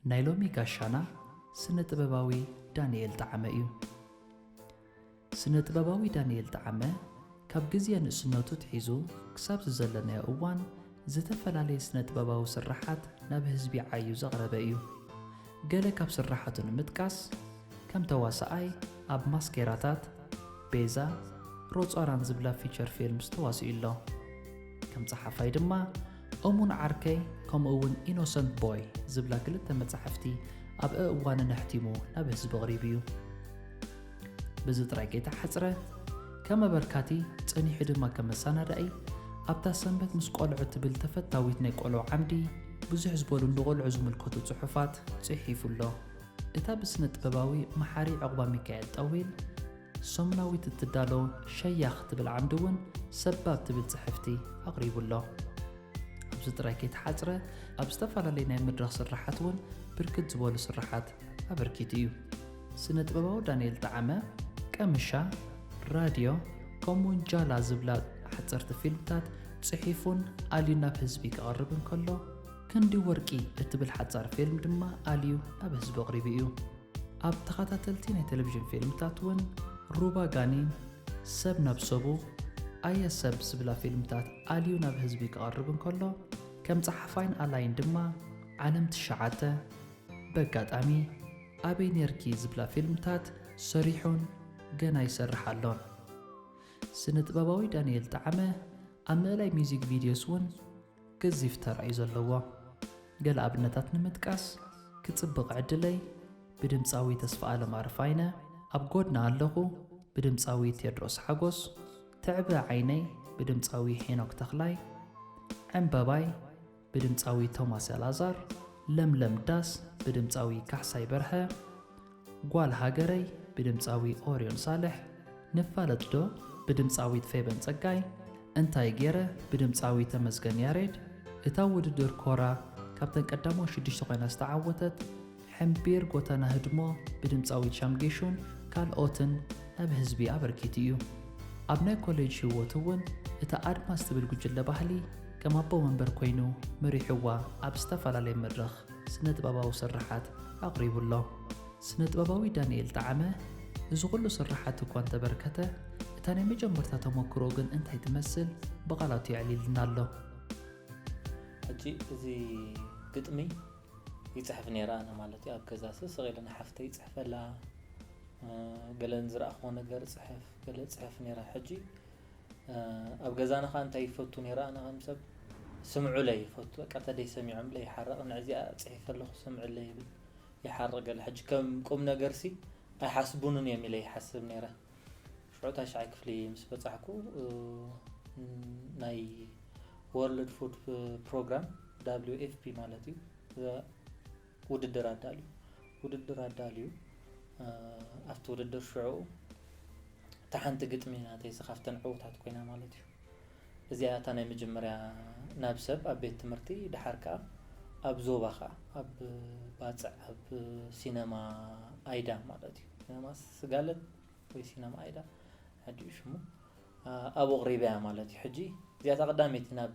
ናይ ሎሚ ጋሻና ስነ ጥበባዊ ዳንኤል ጠዓመ እዩ። ስነ ጥበባዊ ዳንኤል ጠዓመ ካብ ግዜ ንእስነቱ ትሒዙ ክሳብ ዝዘለናዮ እዋን ዝተፈላለየ ስነ ጥበባዊ ስርሓት ናብ ህዝቢ ዓዩ ዘቕረበ እዩ። ገለ ካብ ስርሓቱ ንምጥቃስ ከም ተዋሳኣይ ኣብ ማስኬራታት፣ ቤዛ፣ ሮጾራን ዝብላ ፊቸር ፊልምስ ተዋሲኡ ኣሎ። ከም ጸሓፋይ ድማ እሙን ዓርከይ ከምኡ እውን ኢኖሰንት ቦይ ዝብላ ክልተ መጻሕፍቲ ኣብ እእዋነን ኣሕቲሙ ናብ ህዝቢ ኣቕሪቡ እዩ። ብዚ ጥራይ ከይተሓጽረ ከም ኣበርካቲ ጸኒሑ ድማ ከም መሰናዳኢ ኣብታ ሰንበት ምስ ቆልዑ ትብል ተፈታዊት ናይ ቆልዑ ዓምዲ ብዙሕ ዝበሉ ንቆልዑ ዝምልከቱ ጽሑፋት ጽሒፉ ኣሎ። እታ ብስነ ጥበባዊ መሓሪ ዕቑባ ሚካኤል ጠዊል ሰሙናዊት እትዳሎ ሸያኽ ትብል ዓምዲ እውን ሰባብ ትብል ጽሕፍቲ ኣቕሪቡ ኣሎ። ኣብዚ ጥራይ ከይተሓጽረ ኣብ ዝተፈላለዩ ናይ መድረኽ ስርሓት እውን ብርክት ዝበሉ ስርሓት ኣበርኪቱ እዩ። ስነ ጥበባዊ ዳንኤል ጠዓመ ቀምሻ፣ ራድዮ ከምኡውን ጃላ ዝብላ ሓጸርቲ ፊልምታት ጽሒፉን ኣልዩ ናብ ህዝቢ ከቕርብ እንከሎ፣ ክንዲ ወርቂ እትብል ሓጻር ፊልም ድማ ኣልዩ ናብ ህዝቢ ኣቕሪቡ እዩ። ኣብ ተኸታተልቲ ናይ ቴሌቪዥን ፊልምታት እውን ሩባ ጋኒን፣ ሰብ ናብ ሰቡ፣ ኣየ ሰብ ዝብላ ፊልምታት ኣልዩ ናብ ህዝቢ ክቐርብ እንከሎ፣ ከም ጸሓፋይን ኣላይን ድማ ዓለም ትሽዓተ፣ በጋጣሚ፣ ኣበይ ኔርኪ ዝብላ ፊልምታት ሰሪሑን ገና ይሰርሕ ኣሎን። ስነ ጥበባዊ ዳንኤል ጠዓመ ኣብ ምእላይ ሚዚክ ቪድዮስ እውን ገዚፍ ተራ እዩ ዘለዎ። ገለ ኣብነታት ንምጥቃስ፣ ክጽብቕ ዕድለይ ብድምጻዊ ተስፋኣለም ኣረፋይነ፣ ኣብ ጎድና ኣለኹ ብድምጻዊ ቴድሮስ ሓጎስ፣ ትዕበ ዓይነይ ብድምጻዊ ሄኖክ ተኽላይ፣ ዕምበባይ ብድምጻዊ ቶማስ ኣልኣዛር፣ ለምለም ዳስ ብድምጻዊ ካሕሳይ በርሀ፣ ጓል ሃገረይ ብድምጻዊ ኦርዮን ሳልሕ፣ ንፋለጥ ዶ ብድምጻዊት ፌበን ጸጋይ፣ እንታይ ገይረ ብድምጻዊ ተመስገን ያሬድ፣ እታ ውድድር ኮራ ካብተን ቀዳሞት ሽዱሽተ ኮይና ዝተዓወተት፣ ሕምቢር ጎተና ህድሞ ብድምጻዊት ሻምጌሹን ካልኦትን ናብ ህዝቢ ኣበርኪቱ እዩ። ኣብ ናይ ኮሌጅ ህይወቱ እውን እታ ኣድማስ ትብል ጉጅለ ባህሊ ከም ኣቦ መንበር ኮይኑ መሪሕዋ ኣብ ዝተፈላለየ መድረኽ ስነ ጥበባዊ ስርሓት ኣቕሪቡ ኣሎ። ስነ ጥበባዊ ዳንኤል ጠዓመ እዚ ኩሉ ስርሓት እኳ እንተበርከተ፣ እታ ናይ መጀመርታ ተመክሮ ግን እንታይ ትመስል ብቓላቱ የዕሊልና ኣሎ። ሕጂ እዚ ግጥሚ ይፅሕፍ ነይረ ኣነ ማለት እዩ። ኣብ ገዛ ስቕ ኢለ ንሓፍተይ ይፅሕፈላ፣ ገለ ንዝረኣኽዎ ነገር ፅሕፍ፣ ገለ ፅሕፍ ነይረ። ሕጂ ኣብ ገዛና ኸዓ እንታይ ይፈቱ ነይረ ኣነ ከም ሰብ ስምዑለይ ይፈቱ። በቃ ተደይ ሰሚዖምለይ ይሓርቕ፣ ንዕዚኣ ፅሒፈ ኣለኹ ስምዕለይ ይብል፣ ይሓርቕ ገለ። ሕጂ ከም ቁም ነገር ሲ ኣይሓስቡንን እዮም ኢለ ይሓስብ ነይረ። ሽዑ ታሽዓይ ክፍሊ ምስ በጻሕኩ ናይ ወርልድ ፉድ ፕሮግራም፣ ደብሊው ኤፍ ፒ ማለት እዩ፣ ውድድር ኣዳልዩ። ውድድር ኣዳልዩ ኣብቲ ውድድር ሽዑ እታ ሓንቲ ግጥሚ ናተይ ካብተን ዕዉታት ኮይና ማለት እዩ። እዚኣ እታ ናይ መጀመርያ ናብ ሰብ ኣብ ቤት ትምህርቲ፣ ድሓር ከኣ ኣብ ዞባ ከኣ ኣብ ባጽዕ ኣብ ሲነማ ኣይዳ ማለት እዩ። ሲነማ ስጋለት ወይ ሲነማ ኣይዳ ሓዲኡ ሽሙ ኣብኡ ኣቕሪበያ ማለት እዩ። ሕጂ እዚኣታ ቀዳመይቲ ናብ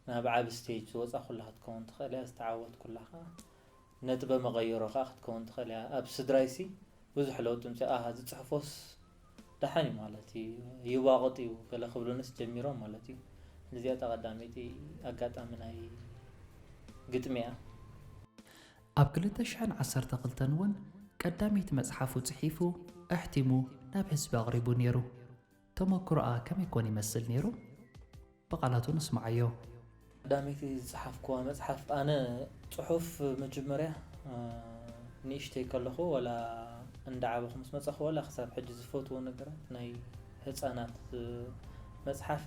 ናብ ዓቢ ስቴጅ ዝወጻኹላ ክትከውን ትኽእል እያ፣ ዝተዓወትኩላ ከኣ ነጥበ መቐየሮ ከኣ ክትከውን ትኽእል እያ። ኣብ ስድራይሲ ብዙሕ ለውጢ ምጽእ ኣሃ ዝጽሕፎስ ደሓን እዩ ማለት እዩ፣ ይዋቕጥ እዩ ገለ ክብሉንስ ጀሚሮም ማለት እዩ። እዚኣታ ቀዳመይቲ ኣጋጣሚ ናይ ግጥሚ እያ። ኣብ ክልተ ሽሕን ዓሰርተ ክልተን እውን ቀዳመይቲ መጽሓፉ ጽሒፉ ኣሕቲሙ ናብ ህዝቢ ኣቕሪቡ ነይሩ። ተመክሮኣ ከመይ ኮን ይመስል ነይሩ? ብቓላቱ ንስማዓዮ። ቀዳመይቲ ዝጸሓፍኩዋ መጽሓፍ፣ ኣነ ጽሑፍ መጀመርያ ንእሽተይ ከለኹ ወላ እንዳዓበኹ ምስ መጸኹ ወላ ክሳብ ሕጂ ዝፈትዎ ነገራት ናይ ህጻናት መጽሓፍ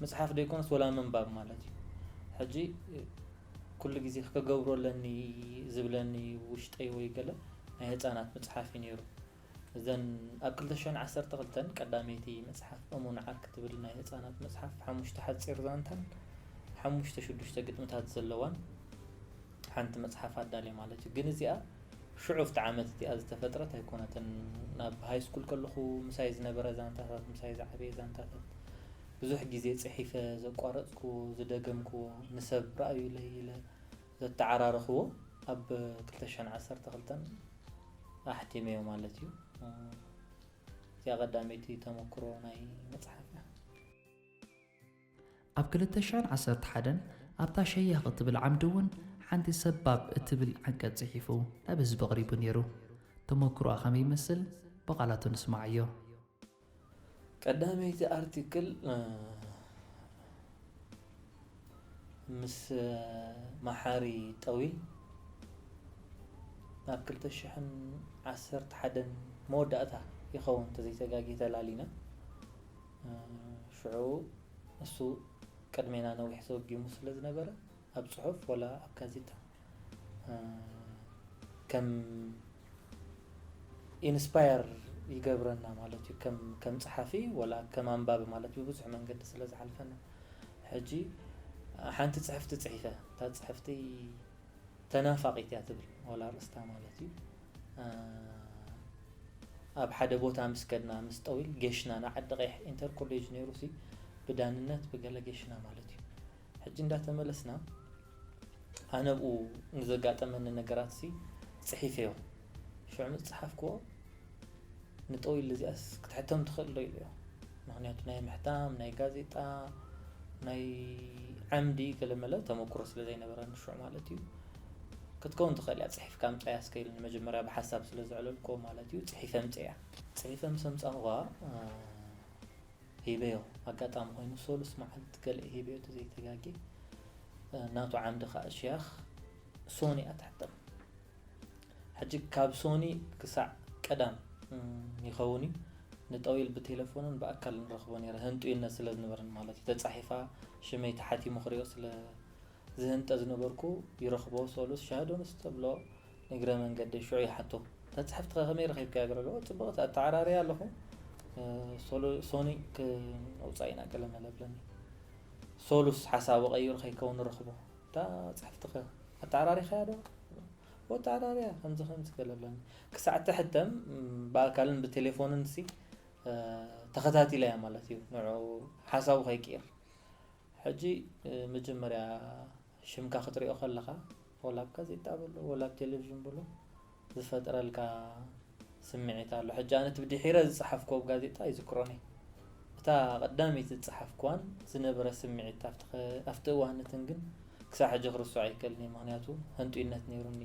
ምጽሓፍ ደይኮነስ ወላ ምንባብ ማለት እዩ። ሕጂ ኩሉ ግዜ ክገብሮ ኣለኒ ዝብለኒ ውሽጠይ ወይ ገለ ናይ ህጻናት ምጽሓፍ እዩ ነይሩ። እዘን ኣብ ክልተ ሽሕን ዓሰርተ ክልተን ቀዳመይቲ መጽሓፍ እሙን ዓርኪ ትብል ናይ ህጻናት መጽሓፍ ሓሙሽተ ሓጺር ዛንታን ሓሙሽተ ሽዱሽተ ግጥምታት ዘለዋን ሓንቲ መጽሓፍ ኣዳልየ ማለት እዩ። ግን እዚኣ ሽዑ ኣብቲ ዓመት እቲኣ ዝተፈጥረት ኣይኮነትን። ናብ ሃይ ስኩል ከለኹ ምሳይ ዝነበረ ዛንታታት፣ ምሳይ ዝዓበየ ዛንታታት ብዙሕ ግዜ ጽሒፈ ዘቋረጽኩዎ፣ ዝደገምኩዎ፣ ንሰብ ረኣዩለይ ኢለ ዘተዓራረኽዎ ኣብ ክልተ ሽሕን ዓሰርተ ክልተን ኣሕቲመዮ ማለት እዩ። እዚኣ ቀዳመይቲ ተመክሮ ናይ መጽሓፍ እያ። ኣብ ክልተ ሽሕን ዓሰርተ ሓደን ኣብታ ሸያኽ እትብል ዓምዲ እውን ሓንቲ ሰባብ እትብል ዓንቀጽ ጽሒፉ ናብ ህዝቢ ኣቕሪቡ ነይሩ። ተመክሮኣ ከመይ ይመስል ብቓላቱ ንስማዓዮ። ቀዳመይቲ ኣርቲክል ምስ መሓሪ ጠዊል ናብ ክልተ ሽሕን ዓሰርተ ሓደን መወዳእታ ይኸውን እንተዘይተጋጊ ተላሊና። ሽዑ እሱ ቅድሜና ነዊሕ ተወጊሙ ስለ ዝነበረ ኣብ ጽሑፍ ወላ ኣብ ጋዜጣ ከም ኢንስፓየር ይገብረና ማለት እዩ። ከም ከም ጸሓፊ ወላ ከም ኣንባቢ ማለት ብብዙሕ መንገዲ ስለ ዝሓልፈና ሕጂ ሓንቲ ጽሕፍቲ ጽሒፈ እታ ጽሕፍቲ ተናፋቂት እያ ትብል ወላ ርእስታ ማለት እዩ። ኣብ ሓደ ቦታ ምስ ከድና ምስ ጠዊል ጌሽና ንዓዲ ቀይሕ ኢንተር ኮሌጅ ነይሩ ሲ ብዳንነት ብገለ ጌሽና ማለት እዩ። ሕጂ እንዳተመለስና ኣነ ብኡ ንዘጋጠመኒ ነገራት ሲ ጽሒፈዮ። ሽዑ ምስ ጸሓፍክዎ ንጠዊል እዚኣስ ክትሕተም ትኽእል ዶ ኢለዮ። ምክንያቱ ናይ ምሕታም ናይ ጋዜጣ ናይ ዓምዲ ገለመለ ተመክሮ ስለ ዘይነበረኒ ሽዑ ማለት እዩ። ክትከውን ትኽእል እያ ጽሒፍካ ምጻያ እስከ ኢሉ ንመጀመርያ ብሓሳብ ስለ ዘዕለልክዎ ማለት እዩ ጽሒፈ ምጽያ። ጽሒፈ ምስ ኣምጻኽዋ ሂበዮ። ኣጋጣሚ ኮይኑ ሶሉስ መዓልቲ ገለ ሂበዮ ተዘይተጋጌ ናቱ ዓምዲ ከዓ ሽያኽ ሶኒ ኣትሕተም። ሕጂ ካብ ሶኒ ክሳዕ ቀዳም ይኸውን እዩ ንጠዊል ብቴሌፎንን ብኣካል ንረኽቦ ነረ ህንጡይነት ስለ ዝነበረን ማለት እዩ። ተጻሒፋ ሽመይ ተሓቲሙ ክሪኦ ስለ ዝህንጠ ዝነበርኩ ይረኽቦ ሶሉስ ሻህዶንስ ተብሎ ንግረ መንገዲ ሽዑ ይሓቶ ተጻሕፍትኸ ከመይ ረኺብካ ገረሎ ጽቡቕ ኣተዓራርያ ኣለኹ ሶኒ ክነውፃእ ኢና ገለ መለብለኒ ሶሉስ ሓሳቡ ቀይሩ ከይከውን ንረኽቦ እታ ጽሕፍትኸ ኣተዓራሪኻያ ዶ ኣተዓራርያ ከምዚ ከምዚ ገለብለኒ ክሳዕ ትሕተም ብኣካልን ብቴሌፎንን ሲ ተኸታቲለያ ማለት እዩ ንዑ ሓሳቡ ከይቅይር ሕጂ መጀመርያ ሽምካ ክትሪኦ ከለኻ ወላ ኣብ ጋዜጣ በሎ ወላ ኣብ ቴሌቪዥን በሎ ዝፈጥረልካ ስምዒት ኣሎ ሕጂ ኣነ ብድሒረ ዝፀሓፍኮ ኣብ ጋዜጣ ይዝክሮኒ እታ ቀዳመይቲ ዝፀሓፍኳን ዝነበረ ስምዒት ኣብቲ እዋንትን ግን ክሳብ ሕጂ ክርስዖ ኣይከልኒ ምክንያቱ ህንጡይነት ነይሩኒ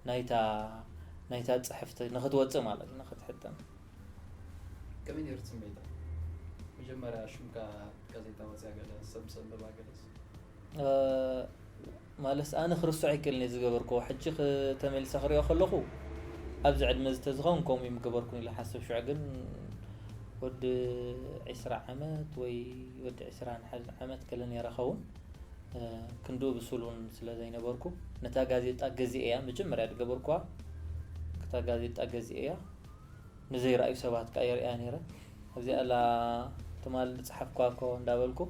ናይታ ናይታ ጽሕፍቲ ንክትወጽእ ማለት እዩ ንክትሕተም ከመይ ነይሩ ስምዒታ መጀመርያ ሽምካ ጋዜጣ ወፅያ ገለ ሰብ ምስ ኣንበባ ገለስ ማለት ኣነ ክርስዖ ኣይክእልን እየ ዝገበርክዎ ሕጂ ተመሊሰ ክሪኦ ከለኹ ኣብዚ ዕድመ ዝተዝኸውን ከምኡ እዩ ምገበርኩን ኢለ ሓስብ ሽዑ ግን ወዲ ዕስራ ዓመት ወይ ወዲ ዕስራን ሓደን ዓመት ገለ ነይረ ኸውን ክንድኡ ብሱል እውን ስለ ዘይነበርኩ ነታ ጋዜጣ ገዚኤያ መጀመርያ ዝገበርኩዋ እታ ጋዜጣ ገዚኤያ ንዘይረኣዩ ሰባት ከዓ የርእያ ነይረ ኣብዚኣ ላ ትማል ዝፀሓፍኳ እኮ እንዳበልኩ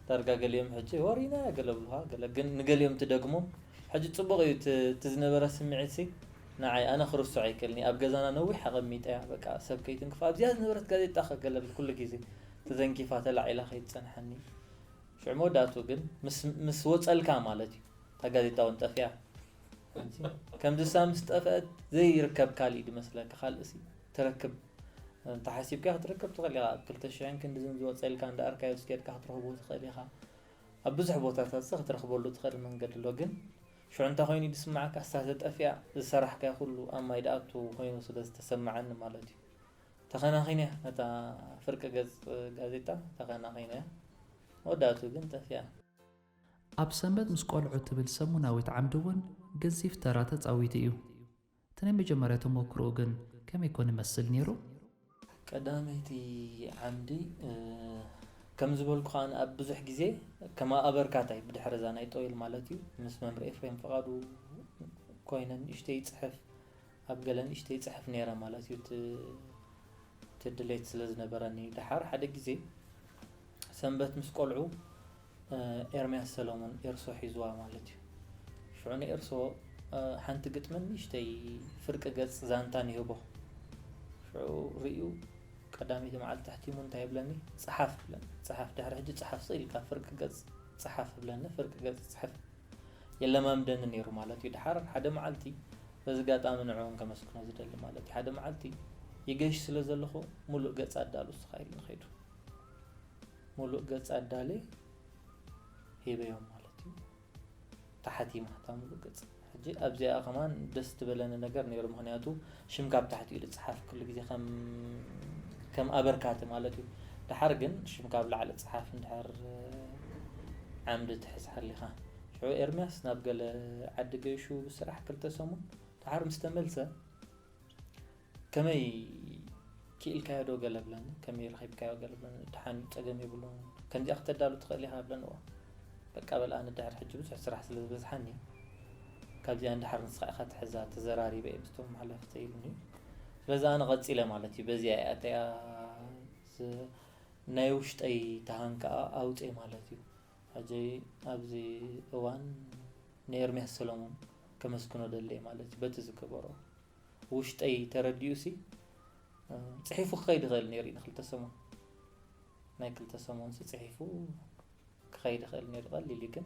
ዳርጋ ገሊኦም ሕጂ ወሪና ገለ ብልኳ ገለ ግን ንገሊኦም ትደግሞም ሕጂ ፅቡቅ እዩ እቲ ዝነበረ ስምዒት ሲ ንዓይ ኣነ ክርስዖ ኣይክእልኒ ኣብ ገዛና ነዊሕ ኣቐሚጠያ በቃ ሰብ ከይትንክፍ ኣብዚኣ ዝነበረት ጋዜጣ ከገለብል ኩሉ ግዜ ተዘንኪፋ ተላዒላ ከይትፀንሐኒ ሽዑ መወዳእቱ ግን ምስ ወፀልካ ማለት እዩ እታ ጋዜጣ እውን ጠፊኣ ከምዚ ሳ ምስ ጠፍአት ዘይርከብ ካሊእ ድመስለካ ካልእ ሲ ትረክብ እንተ ሓሲብካ ክትረክብ ትኽእል ኢኻ ኣብ ክልተ ሽሕን ክንድዝን ዝወፀልካ እንዳ ኣርካይቭስ ኬድካ ክትረኽቦ ትኽእል ኢኻ ኣብ ብዙሕ ቦታታት ሲ ክትረኽበሉ ትኽእል መንገዲ ኣሎ ግን ሽዑ እንታይ ኮይኑ ድስማዓካ እሳ ተጠፊኣ ዝሰራሕካዮ ኩሉ ኣብ ማይ ድኣቱ ኮይኑ ስለ ዝተሰማዓኒ ማለት እዩ ተኸናኺነ ነታ ፍርቂ ገጽ ጋዜጣ ተኸናኺነ መወዳእቱ ግን ጠፊኣ ኣብ ሰንበት ምስ ቆልዑ ትብል ሰሙናዊት ዓምዲ እውን ገዚፍ ተራ ተጻዊቱ እዩ እቲ ናይ መጀመርያ ተመክሮኡ ግን ከመይ ኮን ይመስል ነይሩ ቀዳመይቲ ዓምዲ ከም ዝበልኩ ከዓ ኣብ ብዙሕ ግዜ ከም ኣበርካታይ ብድሕሪ እዛ ናይ ጠዊል ማለት እዩ ምስ መምህር ኤፍሬም ፍቓዱ ኮይነ ንእሽተይ ይፅሕፍ ኣብ ገለ ንእሽተይ ይፅሕፍ ነይረ ማለት እዩ እቲ ድሌት ስለ ዝነበረኒ ደሓር ሓደ ግዜ ሰንበት ምስ ቆልዑ ኤርምያስ ሰሎሞን ኤርሶ ሒዝዋ ማለት እዩ ሽዑ ንኤርሶ ሓንቲ ግጥምን ንእሽተይ ፍርቂ ገፅ ዛንታን ይህቦ ሽዑ ርእዩ ቀዳመይቲ መዓልቲ ኣሕቲሙ እንታይ ይብለኒ ፀሓፍ ይብለኒ ፀሓፍ ድሕሪ ሕጂ ፀሓፍ ስቕ ኢልካ ፍርቂ ገፅ ፀሓፍ ይብለኒ ፍርቂ ገፅ ይፅሕፍ የለማምደኒ ነይሩ ማለት እዩ። ድሓር ሓደ መዓልቲ፣ በዚ ኣጋጣሚ ንዕኦም ከመስግኖ ዝደሊ ማለት እዩ፣ ሓደ መዓልቲ ይገሽ ስለ ዘለኹ፣ ሙሉእ ገጽ ኣዳሉ እስኻ ኢሉ ንኸይዱ። ሙሉእ ገጽ ኣዳለ ሂበዮም ማለት እዩ። ተሓቲማ እታ ሙሉእ ገጽ። ሕጂ ኣብዚኣ ከማን ደስ ትበለኒ ነገር ነይሩ፣ ምኽንያቱ ሽም ካብ ታሕቲ እዩ ዝጸሓፍ፣ ኩሉ ግዜ ከም፣ ከም ኣበርካቲ ማለት እዩ። ድሓር ግን ሽም ካብ ላዕሊ ጸሓፍ እንድሕር ዓምዲ ትሕዝ ሓሊኻ። ሽዑ ኤርምያስ ናብ ገለ ዓዲ ገይሹ ብስራሕ ክልተ ሰሙን፣ ድሓር ምስ ተመልሰ፣ ከመይ ክኢልካዮ ዶ ገለ ብለኒ፣ ከመይ ረኺብካዮ ገለ ብለኒ፣ ደሓን ጸገም የብሉን፣ ከምዚኣ ክተዳሉ ትኽእል ኢኻ ብለኒ። እዋ በቃ በል፣ ኣነ ድሕሪ ሕጂ ብዙሕ ስራሕ ስለ ዝበዝሓኒ፣ ካብዚኣ ንድሓር ንስኻ ኢኻ ትሕዛ፣ ተዘራሪበ እየ ምስቶም ሓለፍቲ ኢሉኒ። ስለዚ ኣነ ቀጺለ ማለት እዩ፣ በዚኣ እያ እቲኣ ዝ-፣ ናይ ውሽጠይ ተሃን ከኣ ኣውጽኤ ማለት እዩ። ሕጂ ኣብዚ እዋን ንኤርምያስ ሰሎሞን ከመስግኖ ደለየ ማለት እዩ፣ በቲ ዝገበሮ። ውሽጠይ ተረዲኡ ሲ፣ እ፣ ጽሒፉ ክኸይድ ይኽእል ነይሩ እዩ ንክልተ ሰሙን። ናይ ክልተ ሰሙን ሲ ጽሒፉ ክኸይድ ይኽእል ነይሩ፣ ቀሊል እዩ። ግን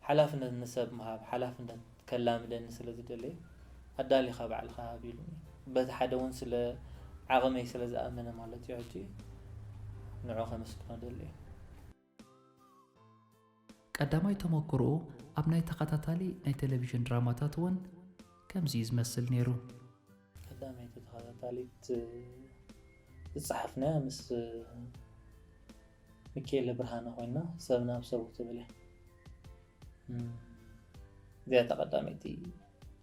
ሓላፍነት ንሰብ ምሃብ፣ ሓላፍነት ከላምደኒ ስለ ዝደለየ፣ ኣዳሊኻ ባዕልኻ ሃብ ኢሉኒ። በቲ ሓደ እውን ስለ ዓቕመይ ስለ ዝኣመነ ማለት እዩ። ሕጂ ንዑ ከመስግኖ ደለየ። ቀዳማይ ተመክሮኡ ኣብ ናይ ተኸታታሊ ናይ ቴሌቪዥን ድራማታት እውን ከምዚ እዩ ዝመስል ነይሩ። ቀዳመይቲ ተኸታታሊት ዝጸሓፍናያ ምስ ሚካኤለ ብርሃነ ኮይና፣ ሰብ ናብ ሰቡ ትብል እያ። እም፣ እዚኣ እታ ቀዳመይቲ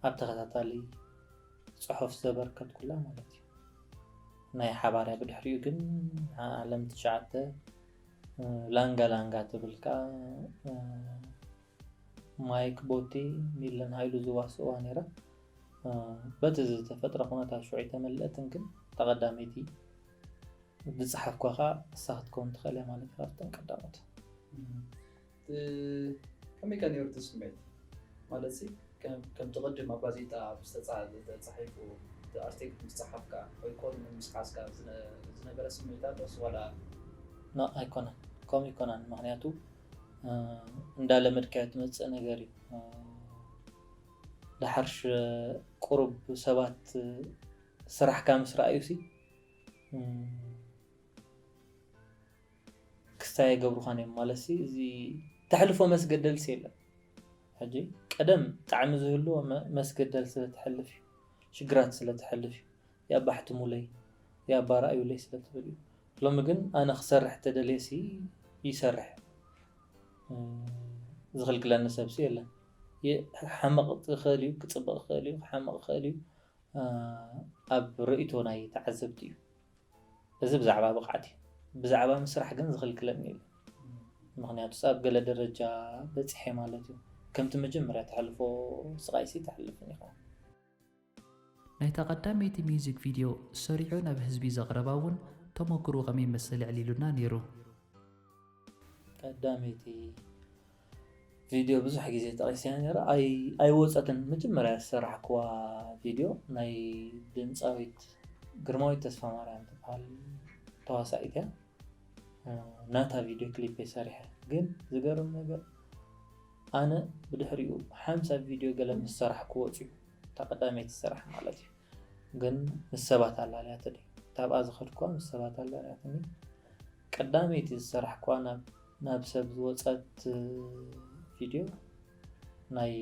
ኣብ ተኸታታሊ ጽሑፍ ዘበርከትኩላ ማለት እዩ። ናይ ሓባር እያ። ብድሕሪኡ ግን ዓለም ትሽዓተ፣ እ፣ ላንጋ ላንጋ ትብል ከኣ፣ እ፣ ማይክ ቦቲ ሚለን ሃይሉ ዝዋስእዋ ነይራ። እ፣ በቲ ዝተፈጥረ ኩነታት ሽዑ ኣይተመልአትን፣ ግን እታ ቀዳመይቲ ዝጸሓፍኳ ከኣ እሳ ክትከውን ትኽእል እያ ማለት እዩ፣ ካብተን ቀዳሞት። ከመይ ከ ነይሩ እቲ ስምዒት? ማለት ሲ ከም- ከምቲ ቅድም ኣብ ጋዜጣ ኣብ ዝተፃ- ተፃሒፉ እቲ ኣርቲክል ምስ ፀሓፍካ ወይ ኮሉም ምስ ሓዝካ ዝነ- ዝነበረ ስምዒት ኣሎስ ዋላ? ኖ፣ ኣይኮነን፣ ከምኡ ኣይኮነን። ምኽንያቱ እ፣ እንዳለመድካዮ ትመጽእ ነገር እዩ። እ፣ ድሓር ሽ- ቁሩብ ሰባት ስራሕካ ምስ ረኣዩ ሲ፣ እ፣ ክስታይ ኣይገብሩኻን እዮም ማለት ሲ፣ እዚ ተሕልፎ መስገደል ሲ የለን። ሕጂ ቀደም ጣዕሚ ዝህልዎ መ- መስገደል ስለ ትሕልፍ እዩ፣ ሽግራት ስለ ትሕልፍ እዩ። የኣባ ኣሕትሙለይ፣ የኣባ ርኣዩለይ ስለ ትብል እዩ። ሎሚ ግን ኣነ ክሰርሕ ተደልየ ሲ ይሰርሕ። እ፣ ዝኽልክለኒ ሰብ ሲ የለን። የ- ክሓምቕ ይኽእል እዩ፣ ክጽብቕ ይኽእል እዩ፣ ክሓምቕ ይኽእል እዩ። እ፣ ኣብ ርእይቶ ናይ ተዓዘብቲ እዩ። እዚ ብዛዕባ ብቕዓት እዩ። ብዛዕባ ምስራሕ ግን ዝኽልክለኒ የለን። ምኽንያቱ ኣብ ገለ ደረጃ በጺሐ ማለት እዩ። ከምቲ መጀመርያ ተሕልፎ ስቓይ ሲ ተሕልፍን ኢኻ። ናይታ ቀዳመይቲ ሚውዚክ ቪድዮ ሰሪዑ ናብ ህዝቢ ዘቕረባ እውን ተመክርኡ ከመይ ይመስል ኣዕሊሉና ነይሩ። ቀዳመይቲ ቪድዮ ብዙሕ ግዜ ጠቒሰያ ነይራ፣ ኣይ- ኣይወፀትን። መጀመርያ ዝሰራሕክዋ ቪድዮ ናይ ድምፃዊት ግርማዊት ተስፋማርያም ትበሃል ተዋሳኢት እያ። እ፣ ናታ ቪድዮ ክሊፕ እየ ሰሪሐ። ግን ዝገርም ነገር ኣነ ብድሕሪኡ ሓምሳ ቪድዮ ገለ ምስ ሰራሕኩ ወፂኡ፣ እታ ቀዳመይቲ ስራሕ ማለት እዩ። ግን ምስ ሰባት ኣላልያትኒ፣ ታብኣ ዝኸድኳ ምስ ሰባት ኣላልያትኒ። ቀዳመይቲ ዝሰራሕኳ ናብ ናብ ሰብ ዝወፀት ቪድዮ ናይ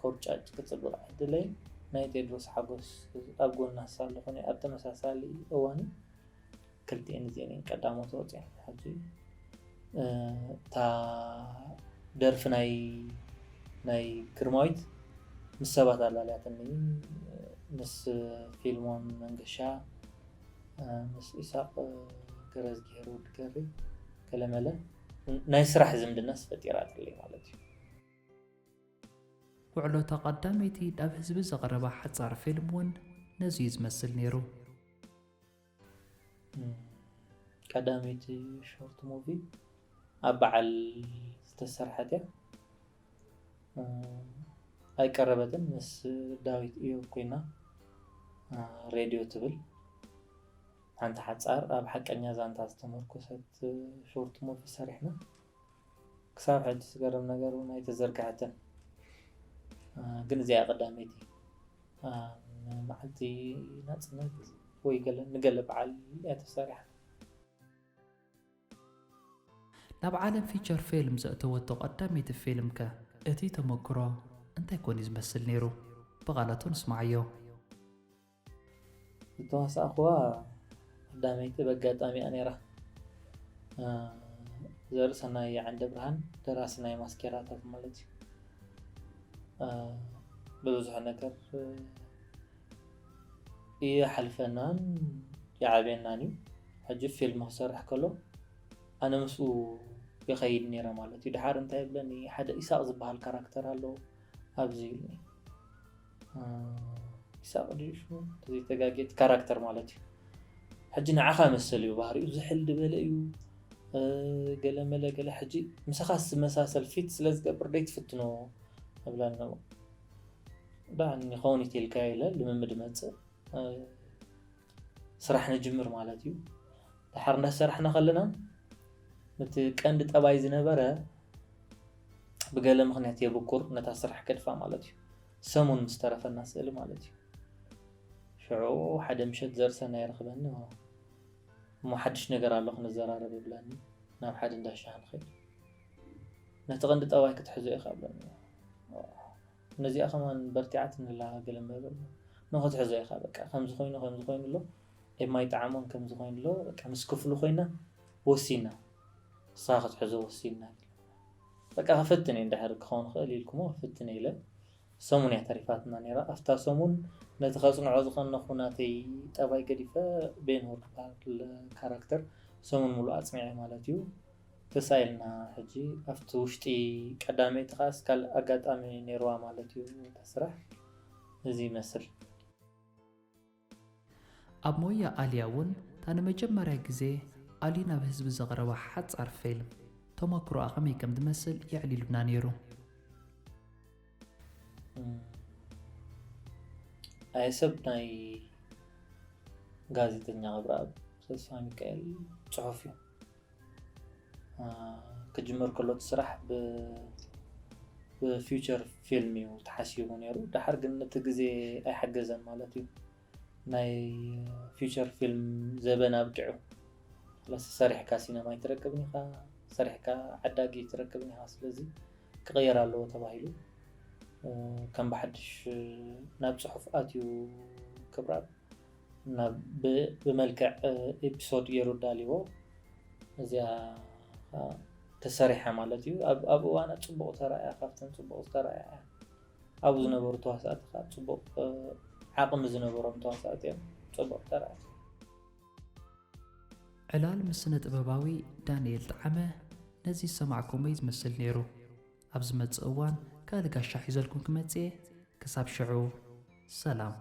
ቆርጫጭ ክፅብቕ ዕድለይ ናይ ቴድሮስ ሓጎስ ኣብ ጎና ሳለ ኮነ ኣብ ተመሳሳሊ እዋን ክልቲኤን እዚኤን እየን ቀዳሞት ወፅኤን። ሕጂ እ፣ እታ ደርፊ ናይ ናይ ግርማዊት ምስ ሰባት ኣላልያትኒ፣ ምስ ፊልሞን መንገሻ፣ እ፣ ምስ ኢሳቅ ገረዝጊሄር ወዲ ገሪ ገለመለ ናይ ስራሕ ዝምድናስ ፈጢራትለይ ማለት እዩ። ውዕሎ እታ ቀዳመይቲ ናብ ህዝቢ ዘቕረባ ሓጻር ፊልም እውን ነዚ እዩ ዝመስል ነይሩ። ቀዳመይቲ ሾርት ሙቪ ኣብ በዓል ዝተሰርሐት እያ። ኣይቀረበትን፣ ምስ ዳዊት እዮብ ኮይና ሬድዮ ትብል ሓንቲ ሓጻር ኣብ ሓቀኛ ዛንታ ዝተመርኮሰት ሾርት ሙቪ ሰሪሕና። ክሳብ ሕጂ ዝገርም ነገር እውን ኣይተዘርግሐትን። ግን እዚኣ ቀዳመይቲ መዓልቲ ናፅነት ወይ ገለ ንገለ በዓል እያ ተሰሪሓ። ናብ ዓለም ፊቸር ፊልም ዘእተወቶ ቀዳመይቲ ፊልም ከ እቲ ተመክሮ እንታይ ኮን እዩ ዝመስል ነይሩ? ብቓላቱ ንስማዓዮ። ዝተዋሳእኽዋ ቀዳመይቲ በጋጣሚ እያ ነይራ። ዘርእሰናይ ዓንደ ብርሃን ደራሲ ናይ ማስኬራታት ማለት እዩ። ብብዙሕ ነገር ይሓልፈናን ይዓብየናን እዩ። ሕጂ ፊልም ክሰርሕ ከሎ ኣነ ምስኡ ይኸይድ ነይረ ማለት እዩ። ድሓር እንታይ ይብለኒ፣ ሓደ ኢሳቕ ዝበሃል ካራክተር ኣሎ ኣብዚ ኢልኒ። ኢሳቕ ድዩ ሽሙ? ዘይተጋጌት ካራክተር ማለት እዩ። ሕጂ ንዓኻ መሰል እዩ፣ ባህሪኡ ዝሕል ዝበለ እዩ፣ ገለመለ ገለ። ሕጂ ምሳኻ ዝመሳሰል ፊት ስለ ዝገብር ደይ ትፍትኖ እብለኒ። ዳ ይኸውን ኢልካ ኢለ ልምምድ መፅእ፣ ስራሕ ንጅምር ማለት እዩ። ድሓር እንዳሰራሕና ከለና ነቲ ቀንዲ ጠባይ ዝነበረ ብገለ ምኽንያት የብኩር፣ ነታ ስራሕ ገድፋ ማለት እዩ። ሰሙን ምስ ተረፈና ስእሊ ማለት እዩ። ሽዑ ሓደ ምሸት ዘርእሰናይ ይረኽበኒ፣ እሞ ሓድሽ ነገር ኣሎ ክንዘራረብ ይብለኒ። ናብ ሓደ እንዳ ሻሂ ንኸይድ፣ ነቲ ቀንዲ ጠባይ ክትሕዞ ኢኻ ይብለኒ። ነዚኣ ከማን በርቲዓትኒ ኣላ ገለ እምበር፣ ንኽትሕዞ ኢኻ በቃ፣ ከምዚ ኮይኑ ከምዚ ኮይኑ ኣሎ፣ ኤማይ ጣዕሞን ከምዚ ኮይኑ ኣሎ፣ በቃ ምስ ክፍሉ ኮይና ወሲና፣ ንሳ ክትሕዞ ወሲና። በቃ ክፍትን እየ፣ እንድሕር ክኸውን ክእል ኢልኩሞ ክፍትን እየ ኢለ። ሰሙን እያ ተሪፋትና ነይራ። ኣብታ ሰሙን ነቲ ከጽንዖ ዝቐነኹ ናተይ ጠባይ ገዲፈ፣ ቤንሁር ዝበሃል ካራክተር ሰሙን ሙሉእ ኣጽኒዐ ማለት እዩ። ተሳኢልና ሕጂ ኣብቲ ውሽጢ ቀዳመይቲ ከኣ እስካል ኣጋጣሚ ነይርዋ ማለት እዩ እታ ስራሕ። እዚ ይመስል። ኣብ ሞያ ኣልያ እውን እታ ንመጀመርያ ግዜ ኣሊ ናብ ህዝቢ ዘቕረባ ሓጻር ፊልም ተመክሮኣ ከመይ ከም ዝመስል የዕሊሉና ነይሩ። ኣየ ሰብ ናይ ጋዜጠኛ ገብረኣብ ተስፋ ሚካኤል ጽሑፍ እዩ። ክጅመር ከሎ እቲ ስራሕ ብፊውቸር ፊልም እዩ ተሓሲቡ ነይሩ። ድሓር ግን እቲ ግዜ ኣይሓገዘን ማለት እዩ። ናይ ፊውቸር ፊልም ዘበን ኣብቂዑ። ስለዚ ሰሪሕካ ሲነማ ኣይትረክብን ኢኻ፣ ሰሪሕካ ዓዳጊ ኣይትረክብን ኢኻ። ስለዚ ክቕየር ኣለዎ ተባሂሉ ከም ብሓድሽ ናብ ጽሑፍ ኣትዩ ክብራብ ናብ ብመልክዕ ኤፒሶድ ገይሩ ዳልዎ። እዚኣ ተሰሪሓ ማለት እዩ። ኣብ እዋና ፅቡቕ ተራእያ፣ ካብተን ፅቡቕ ዝተራእያ። ኣብኡ ዝነበሩ ተዋሳእቲ ከዓ ፅቡቕ ዓቕሚ ዝነበሮም ተዋሳእቲ እዮም። ፅቡቕ ተራእያ። ዕላል ምስ ስነ ጥበባዊ ዳንኤል ጣዕመ ነዚ ዝሰማዕኩሞ እዩ ዝመስል ነይሩ። ኣብ ዝመጽእ እዋን ካልእ ጋሻ ሒዘልኩም ክመጽእ እየ። ክሳብ ሽዑ ሰላም።